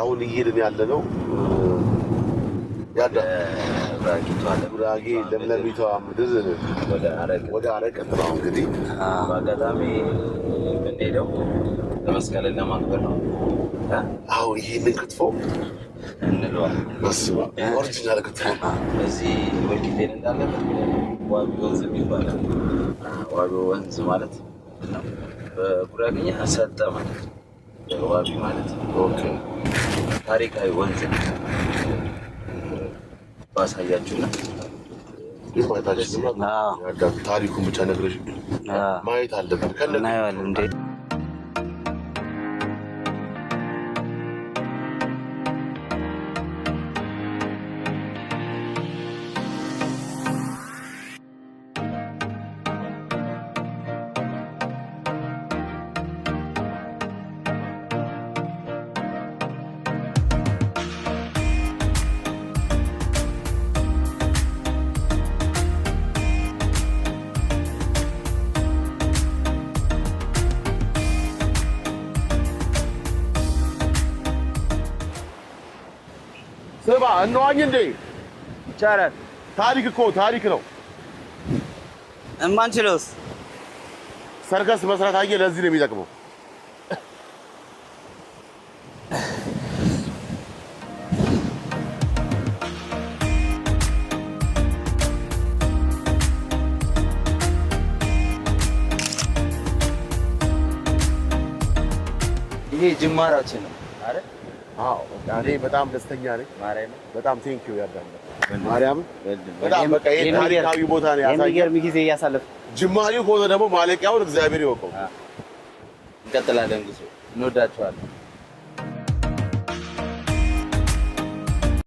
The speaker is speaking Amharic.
አሁን እየሄድን ያለ ነው ያዳ ጉራጌ ለምለሚቷ ምድር ወደ አረቀት ነው። እንግዲህ በአጋጣሚ የምንሄደው መስቀልን ለማክበር ነው። አዎ ይህንን ክትፎ እንለዋለን። በስመ አብ original ክትፎ። እዚህ ወልቂጤን እንዳለበት ዋቢ ወንዝ የሚባል፣ ዋቢ ወንዝ ማለት ነው። በጉራጌኛ ሰጠ ማለት ነው። ዋቢ ማለት Okay ታሪካዊ ወንዝ ነው። ባሳያችሁና ይህ ማየታችን ታሪኩን ብቻ ነግረሽ ማየት አለብን። ከነ እናየዋለን እንዴ። ስማ እንዋኝ እንዴ? ይቻላል። ታሪክ እኮ ታሪክ ነው። እማንችለውስ ሰርከስ መስራት አየህ፣ ለዚህ ነው የሚጠቅመው። ይሄ ጅማራችን ነው አይደል? አዎ በቃ እኔ በጣም ደስተኛ ነኝ። ማርያም በጣም thank you ያዳም ማርያም በጣም በቃ ይሄ ታሪካዊ ቦታ ነው ያሳየን። የሚገርም ጊዜ እያሳለፍ ጅማሬው ከሆነ ደግሞ ማለቂያውን እግዚአብሔር ይወቀው። እንቀጥላለን። ጉዞ እንወዳቸዋለን።